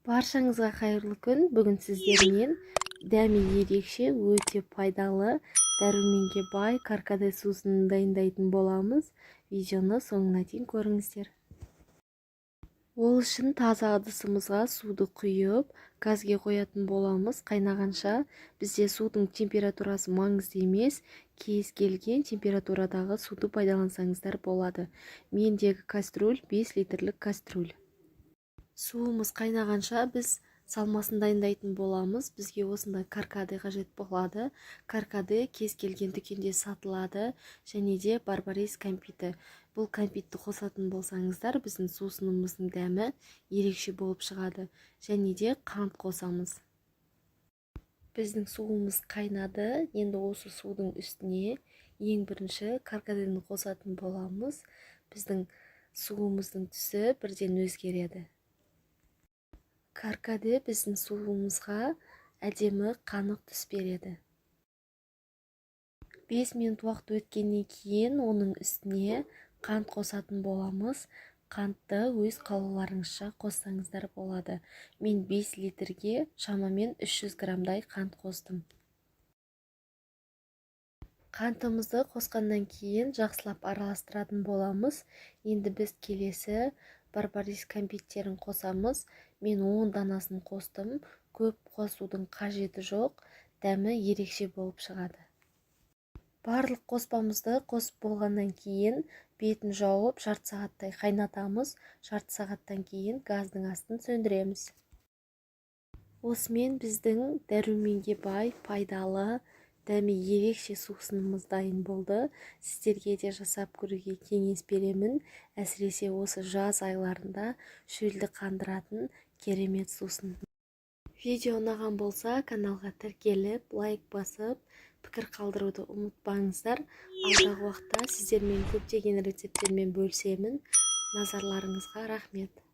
Баршаңызға қайырлы күн! Бүгін сіздермен дәмі ерекше, өте пайдалы, дәруменге бай каркаде сусынын дайындайтын боламыз. Видеоны соңына дейін көріңіздер. Ол үшін таза ыдысымызға суды құйып, газге қоятын боламыз қайнағанша. Бізде судың температурасы маңызды емес, кез келген температурадағы суды пайдалансаңыздар болады. Мендегі кастрюль 5 литрлік кастрюль. Суымыз қайнағанша, біз салмасын дайындайтын боламыз. Бізге осындай каркаде қажет болады. Каркаде кез келген дүкенде сатылады. Және де барбарис кәмпиті. Бұл кәмпитті қосатын болсаңыздар, біздің сусынымыздың дәмі ерекше болып шығады. Және де қант қосамыз. Біздің суымыз қайнады. Енді осы судың үстіне ең бірінші каркадені қосатын боламыз. Біздің суымыздың түсі бірден өзгереді. Каркаде біздің суымызға әдемі қанық түс береді. 5 минут уақыт өткеннен кейін оның үстіне қант қосатын боламыз. Қантты өз қалауларыңызша қоссаңыздар болады. Мен 5 литрге шамамен 300 граммдай қант қостым. Қантымызды қосқаннан кейін жақсылап араластыратын боламыз. Енді біз келесі барбарис кәмпиттерін қосамыз. Мен 10 данасын қостым. Көп қосудың қажеті жоқ, дәмі ерекше болып шығады. Барлық қоспамызды қосып болғаннан кейін бетін жауып, жарты сағаттай қайнатамыз. Жарты сағаттан кейін газдың астын сөндіреміз. Осымен біздің дәруменге бай, пайдалы, дәмі ерекше сусынымыз дайын болды. Сіздерге де жасап көруге кеңес беремін. Әсіресе осы жаз айларында шөлді қандыратын керемет сусын. Видео ұнаған болса, каналға тіркеліп, лайк басып, пікір қалдыруды ұмытпаңыздар. Алдағы уақытта сіздермен көптеген рецепттермен бөлісемін. Назарларыңызға рахмет!